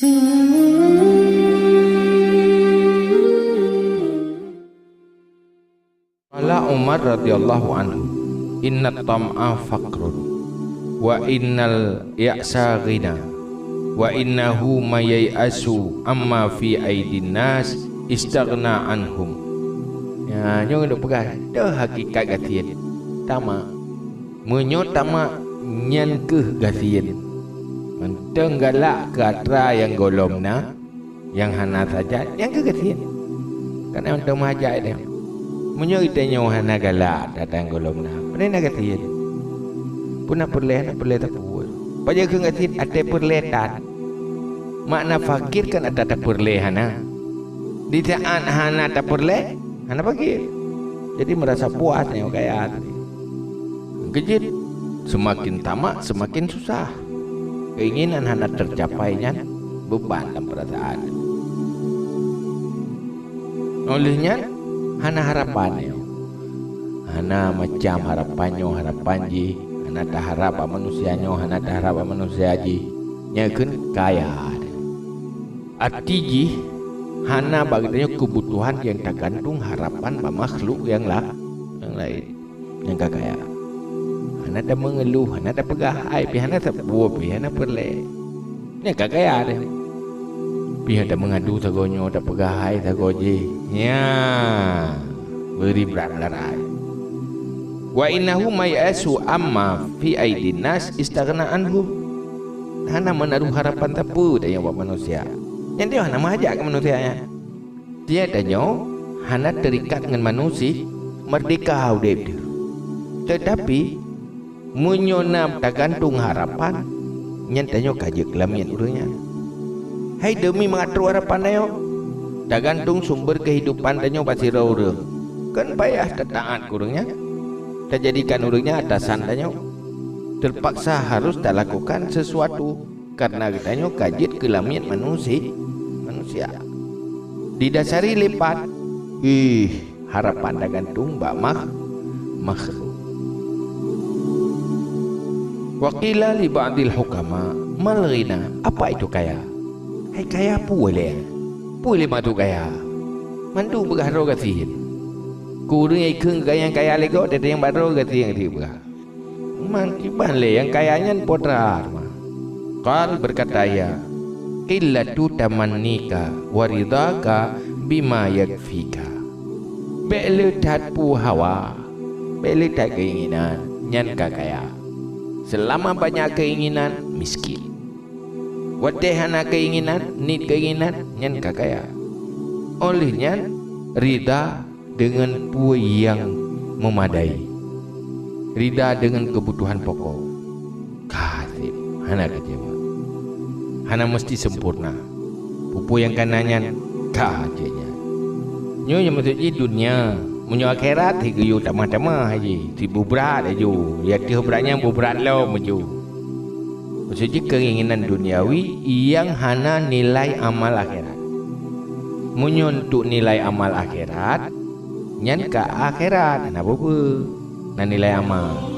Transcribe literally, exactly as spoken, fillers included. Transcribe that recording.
Qala Umar radhiyallahu anhu, "Innat tam'a faqrun, wa innal ya'sa ghina, wa innahu may yai'asu amma fi aidin nas istaghna anhum." Ya, nyoe lôn peugah, toh hakikat gasien. Tamak. Meunyoe tamak, nyan kheueh gasien. Mantong galak keu atra nyang gohlom na, nyang hana saja, nyan kheueh gasien. Kana mantong meuhajat nyan. Meunyoe geutanyoe hana galak atra nyang gohlom na, pane na gasien. Peue na peureulée, hana peureulée sapeue. Pajan kheun gasien, até peureulée that. Makna fakir kan atra tapeureulée hana. Di saát hana tapeureulée, hana fakir. Jadi meurasa puas nyoe kaya tadi. Keujeuet, seumaken tamak, seumaken susah. Keinginan hana teucapai nyan beuban lam peurasaan. Óh lheueh nyan, hana harapan nyoe. Hana macam harapan nyoe, harapan jih. Hana taharab bak manusia nyoe, hana taharab bak manusia jih. Nyan kheun kaya. Arti jih, hana bak geutanyoe keubutuhan nyang tagantung harapan bak makhluk nyang la-, nyang laén. Nyang ka kaya. Hana tameungeuluh, hana tapeugah hai pih, hana sapeue pih, hana peureulée. Nyang ka kaya deh. Pih tameungadu sagoe nyoe, tapeugah hai sagoe jih. Nya, beuri brat meularai. "Wa innahu may yai'asu amma fi aidin nas istaghna anhu." Hana meunaruh harapan sapeue tanyoe bak manusia. Nyan tanyoe hana meuhajat keu manusia nyan. Tieb tanyoe hana teurikat ngon manusia, meurdehka udeb teuh. Teutapi, meunyoe na tagantung harapan, nyan tanyoe ka jeuet keu lamiet ureuëng nyan. Hai deumi mangat trok harapan tanyoe, tagantung sumber keuhidupan tanyoe bak sidroe ureuëng, kon payah tataát keu ureuëng nyan, tajadikan ureuëng nyan atasan tanyoe. Teupaksa harôh talakukan sisuatu. Kareuna geutanyoe ka jeuet keu lamiet manusi-, manusia. Didasari lé pat, ih, harapan tagantung bak makh-, makhluk. Wa qila li ba'dil hukama, "Mal ghina?" Apa itu kaya? Hai kaya peue lé? Peue lé maksud kaya? Mandum peugah droe gasien. Keu ureuëng nyang ikheun keu nyang kaya lé gob, teuntang nyang bak droe gasien teupeugah. Man kiban lé nyang kaya nyan po that teuma. Qal, berkata ia, "Qillatu tamannika wa ridhaka bima yakfika." Bék le that peue hawa, bék le that keuinginan, nyan ka kaya. Seulama banyak keuinginan, miskin. Watée hana keuinginan, niet keuinginan, nyan ka kaya. Óh lheueh nyan, ridha deungon peue nyang meumadai. Ridha deungon keubutuhan pokok. Ka seb, hana keucewa. Hana meuseuti sempurna. Peue-peue nyang kana nyan, ka jeuet nyan. Nyoe nyang maksud jih dunia. Meunyoe akhirat, si geuyue tamah-tamah jih. Si beubrat laju. Ya teuh brat nyan beubrat lom laju. Maksud jih keuinginan duniawi nyang hana nilai amal akhirat. Meunyoe untuk nilai amal akhirat, nyan ka akhirat, hana peue-peue. Na nilai amal.